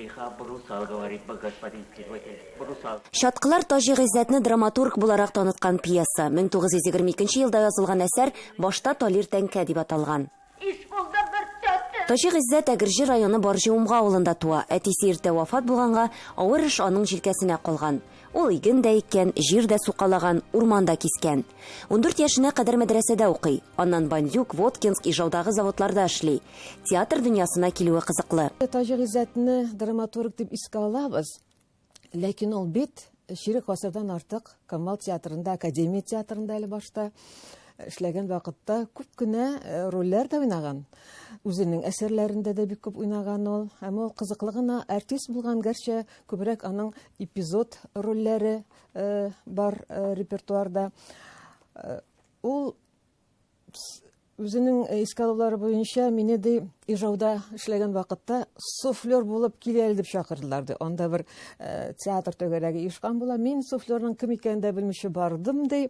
Лиха брусал, говорит господин следователь. Брусал. Чаткылар Таҗи Гыйззәтне драматург буларак таныткан пьеса. 1922 елда язылган әсәр башта Талир тәңкә дип аталган. Ишбулды бер тәте. Таҗи Гыйззәт Әгерҗе районы Барҗы-Умга авылында туа. Әтисе иртә вафат булганга, авыр эш аның җилкәсенә калган. Ул иген дә иккән, җир дә сукалаган, урман да кискән. 14 яшенә кадәр мәдрәсәдә укый. Аннан Бондюг, Воткинск, Ижаудагы заводларда эшли. Театр дөньясына килүе кызыклы. Таҗи Гыйззәтне драматург дип искә алабыз. Ләкин ул бит чирек гасырдан артык Камал театрында, Академия театрында әле башта эшләгән вакытта күп кенә э, рольләр дә уйнаган. Үзенең әсәрләрендә дә бик күп уйнаган ул. Һәм ул кызыклы гына артист булган, гәрчә күбрәк аның эпизод рольләре э, бар э, репертуарда. Ул үзенең искә алулары буенча мине ди Ижауда эшләгән вакытта суфлер булып кил әле дип чакырдылар ди. Анда бер театр түгәрәге оешкан була. Мин суфлерның кем икәнен дә белмичә бардым ди.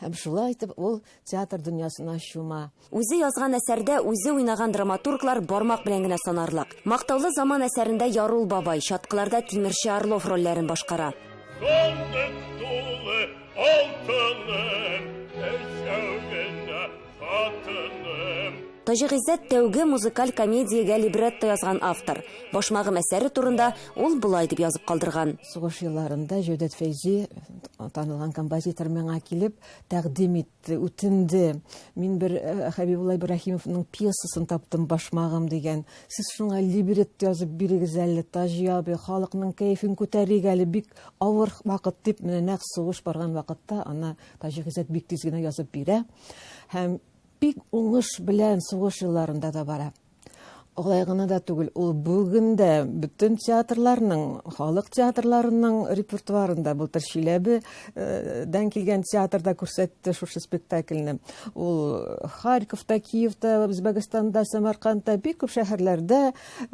Һәм шулай итеп ул театр дөньясына чума. Үзе язган әсәрдә үзе уйнаган драматурглар бармак белән генә санарлык. Мактаулы заман әсәрендә Ярул бабай, Чаткыларда Тимерче Орлов рольләрен башкара. Сандык тулы алтыным, өчәү генә хатыным. Таҗи Гыйззәт тәүге музыкаль комедиягә либретто язган автор. Башмагым әсәре турында ул болай дип язып калдырган. Сугыш елларында Җәүдәт Фәйзи, танылган композитор, миңа килеп тәкъдим итте, үтенде. Мин бер э, Хәбибулла Ибраһимовның пьесасын таптым, Башмагым дигән. Сез шуңа либретто язып бирегез әле, Таҗи абый, халыкның кәефен күтәрик әле, бик авыр вакыт дип, менә нәкъ сугыш барган вакытта аны Таҗи Гыйззәт бик тиз генә язып бирә. Һәм бик уңыш белән сугыш елларында да бара. Алай гына да түгел, ул бүген дә бөтен театрларның, халык театрларының репертуарында, былтыр Чиләбедән килгән театрда күрсәтте шушы спектакльне. Ул Харьковта, Киевта, Үзбәкстанда, Самаркандта, бик күп шәһәрләрдә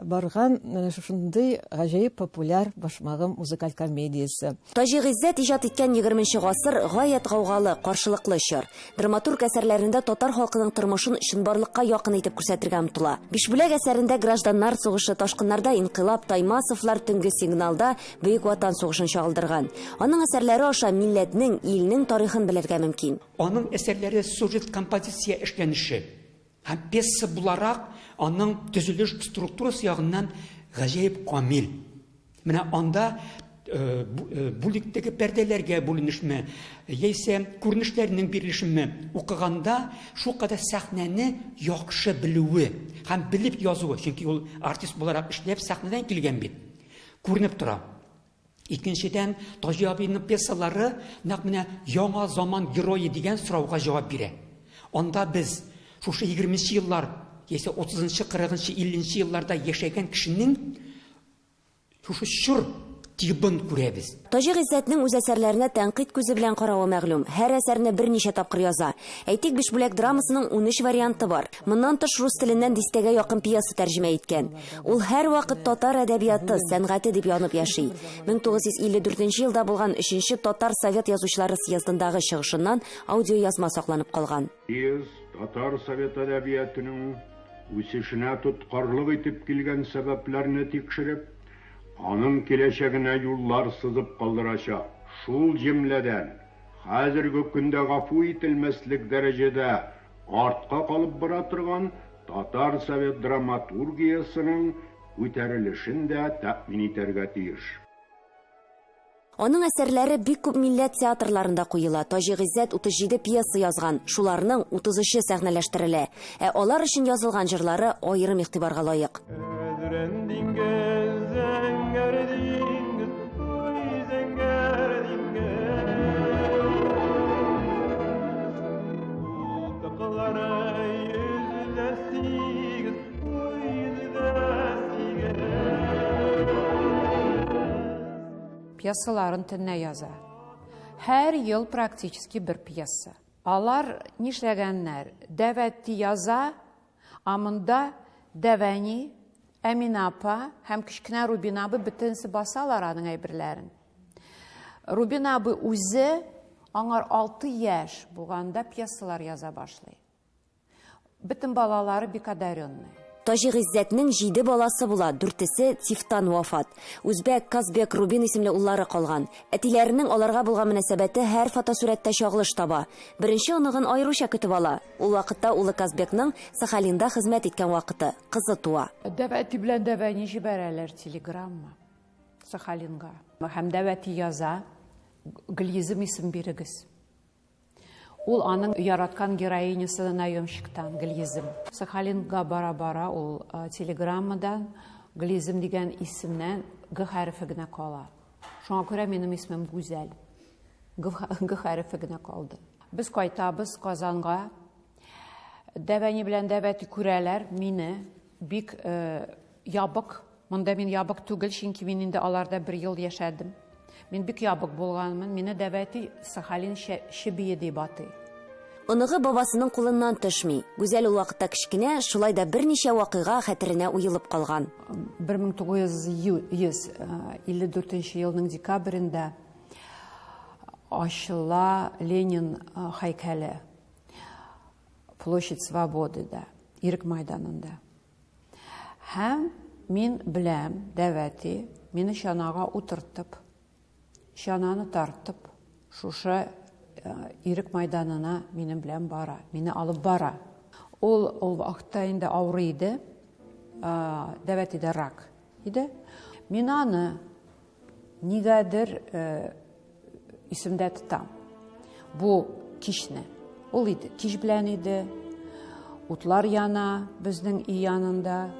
барган менә шушындый гаҗәеп популяр Башмагым музыкаль комедиясе. Таҗи Гыйззәт иҗат иткән егерменче гасыр гаять гаугалы, каршылыклы чор. Драматург әсәрләрендә татар халкының тормышын чынбарлыкка якын итеп күрсәтергә омтыла. Бишбүләк әсәрендә гражданнар сугышы, ташкыннарда инкыйлаб, Таймасовлар төнге сигналда Бөек Ватан сугышын чагылдырган. Аның әсәрләре аша милләтнең, илнең тарихын белергә мөмкин. Аның әсәрләре сюжет-композиция эшләнеше һәм пьеса буларак аның төзелеш структурасы ягыннан гаҗәеп камил. Менә анда э, э, бүлектәге пәрдәләргә бүленешме, яисә күренешләрнең бирелешеме укыганда шулкадәр сәхнәне яхшы белүе һәм белеп язуы, чөнки ул артист буларак эшләп сәхнәдән килгән бит, күренеп тора. Икенчедән, Таҗи абыйның пьесалары нәкъ менә яңа заман герое дигән сорауга җавап бирә. Анда без шушы 20 еллар, яисә 30-нчы, 40-нчы, 50-нче елларда яшәгән кешенең Шушы чор тибын күрәбез. Таҗи Гыйззәтнең үз әсәрләренә тәнкыйть күзе белән каравы мәгълүм. Һәр әсәрне берничә тапкыр яза. Әйтик, Бишбүләк драмасының 13 варианты бар. Моннан тыш, рус теленнән дистәгә якын пьеса тәрҗемә иткән. Ул һәрвакыт татар әдәбияты, сәнгате дип янып яши. 1954 елда булган өченче Татар совет язучылары съездындагы чыгышыннан аудиоязма сакланып калган. Съезд татар совет әдәбиятының үсешенә тоткарлык итеп килгән сәбәпләрне тикшереп, аның киләчәгенә юллар сызып калдырачак. Шул җөмләдән, хәзерге көндә гафу ителмәслек дәрәҗәдә артка калып бара торган татар совет драматургиясенең күтәрелешен дә тәэмин итәргә тиеш. Аның әсәрләре бик күп милләт театрларында куела. Таҗи Гыйззәт 37 пьеса язган, шуларның 33-е сәхнәләштерелә. Ә алар өчен язылган җырлары аерым игътибарга лаек. Әзрән диңгез, зәңгәр диңгез, ой, зәңгәр диңгез. Култыклары 108, ой, 108. Пьесаларын төнлә яза. Һәр ел практически бер пьеса. Алар нишләгәннәр? Дәвәти яза, а монда Дәвәни, Әминә апа һәм кечкенә Рубин абый бөтенесе басалар аның әйберләрен. Рубин абый үзе аңар 6 яшь булганда пьесалар яза башлый. Бөтен балалары бик одаренный. Таҗи Гыйззәтнең җиде баласы була, дүртесе тифтан вафат. Үзбәк, Казбек, Рубин исемле уллары калган. Әтиләренең аларга булган мөнәсәбәте һәр фотосурәттә чагылыш таба. Беренче оныгын аеруча көтеп ала. Ул вакытта улы Казбекның Сахалинда хезмәт иткән вакыты, кызы туа. Дәү әти белән дәү әни җибәрәләр телеграмма Сахалинга. Һәм дәү әти яза, Гөлйөзем исем бирегез. Ул аның яраткан героинясы наемщиктан Гөлйөзем. Сахалинга бара-бара ул телеграммадан Гөлйөзем дигән исемнән Г хәрефе генә кала. Шуңа күрә минем исемем Гүзәл. Г хәрефе генә калды. Без кайтабыз Казанга. Дәвәни белән Дәвәти күрәләр мине бик ябык. Монда мин ябык түгел, чөнки мин инде аларда бер ел яшәдем. Мин бик ябык булганмын. Мине Дәвәти Сахалин чебие дип атый. Оныгы бабасының кулыннан төшми. Гүзәл ул вакытта кечкенә, шулай да берничә вакыйга хәтеренә уелып калган. 1954 елның декабрендә ачыла Ленин һәйкәле Площадь Свободыда, Ирек майданында. Һәм мин беләм, Дәвәти мине чанага утыртып, чананы тартып, шушы Ирек майданына минем белән бара, мине алып бара. Ул ул вакытта инде авырый иде, Дәвәтидә рак иде. Мин аны Нигәдер исемдә тотам. Бу кичне. Ул иде, кич белән иде. Утлар яна безнең өй янында.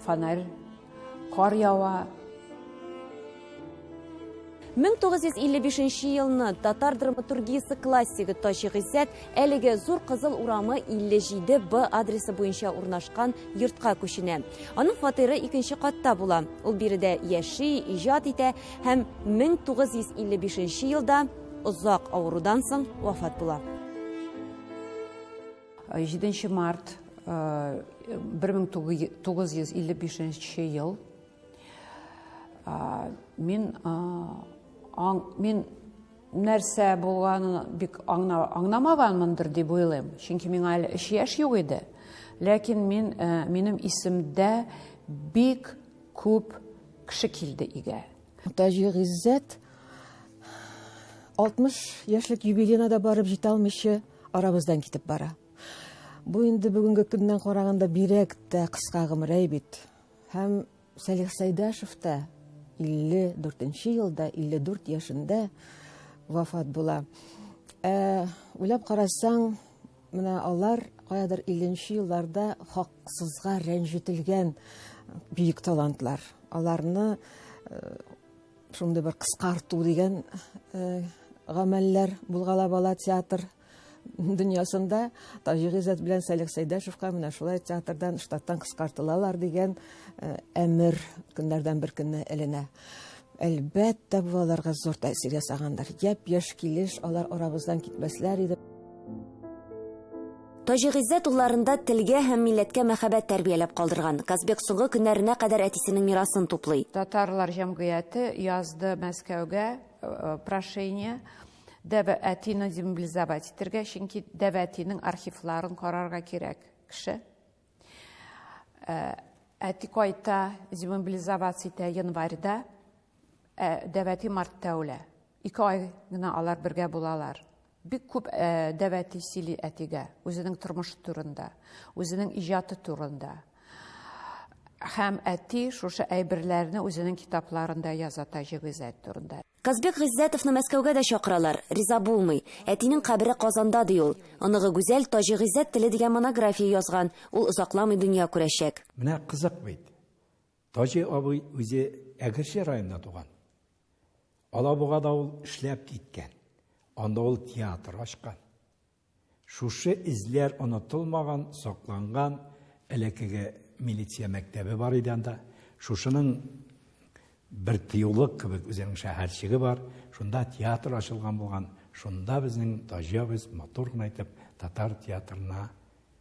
Фонарь, кар ява. 1955 елны татар драматургиясе классигы Таҗи Гыйззәт әлеге Зур Кызыл урамы 57 Б адресы буенча урнашкан йортка күченә. Аның фатиры икенче катта була. Ул биредә яши, иҗат итә һәм 1955 елда озак авырудан соң вафат була. 7 март 1955 ел мин мин нәрсә булганын бик аңнамаганмындыр дип уйлыйм. Чөнки миңа әле 3 яшь юк иде. Ләкин мин минем исемдә бик күп кеше килде өйгә. Таҗи Гыйззәт 60 яшьлек юбилеена да барып җитә алмыйча арабыздан китеп бара. Бу инде бүгенге көннән караганда бирәк тә кыска гомер әй бит. Һәм Сәлих Сәйдәшев та 54 нче елда, 54 яшендә вафат була. Ә уйлап карасаң, менә алар каядыр 50 нче елларда хаксызга рәнҗетелгән бөек талантлар. Аларны шундый бер кыскарту дигән гамәлләр булгалап ала театр дөньясында Таҗи Гыйззәт белән Сәлих Сәйдәшевка менә шулай театрдан, штаттан кыскартылалар дигән э, әмер көннәрдән бер көнне эленә. Әлбәттә, бу аларга зур тәэсир ясагандыр. Япь-яшь килеш алар арабыздан китмәсләр иде. Таҗи Гыйззәт улларында телгә һәм милләткә мәхәббәт тәрбияләп калдырган. Казбек соңгы көннәренә кадәр әтисенең мирасын туплый. Татарлар җәмгыяте язды Мәскәүгә э, прошение Дәвә әтине демобилизовать итергә, чөнки дәвә әтинең архивларын карарга кирәк кеше. Э, әти кайта, демобилизоваться итә январьда, ә дәвә әти мартта үлә. Ике ай гына алар бергә булалар. Бик күп э, дәвә әти сөйли әтигә, үзенең тормышы турында, үзенең иҗаты турында. Һәм әти шушы әйберләрне үзенең китапларында яза Таҗи Гыйззәт турында. Казбек Гыйззәтовны Мәскәүгә дә чакыралар, риза булмый. Әтинең кабере Казанда, ди ул. Оныгы Гүзәл Таҗи Гыйззәт теле дигән монография язган, ул озакламый дөнья күрәчәк. Менә кызык бит. Таҗи абый үзе Әгерҗе районында туган. Алабугада ул эшләп киткән. Анда ул театр ачкан. Шушы эзләр онытылмаган, сакланган, элеккеге милиция мәктәбе бар иде анда. Шушының бер тыюлык кебек үзенең шәһәрчеге бар. Шунда театр ачылган булган. Шунда безнең Таҗи абыз матур гына итеп татар театрына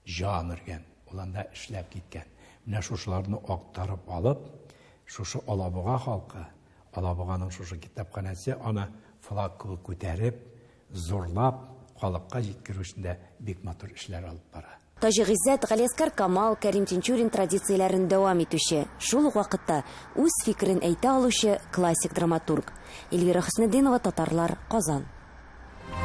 җан өргән. Ул анда эшләп киткән. Менә шушыларны актарып алып, шушы Алабуга халкы, Алабуганың шушы китапханәсе аны флаг кебек күтәреп, зурлап, халыкка җиткерү эшендә бик матур эшләр алып бара. Таҗи Гыйззәт, Галиәсгар Камал, Кәрим Тинчурин традицияләрен дәвам итүче, шул ук вакытта үз фикерен әйтә алучы классик драматург. Эльвира Хөснетдинова, Татарлар, Казан.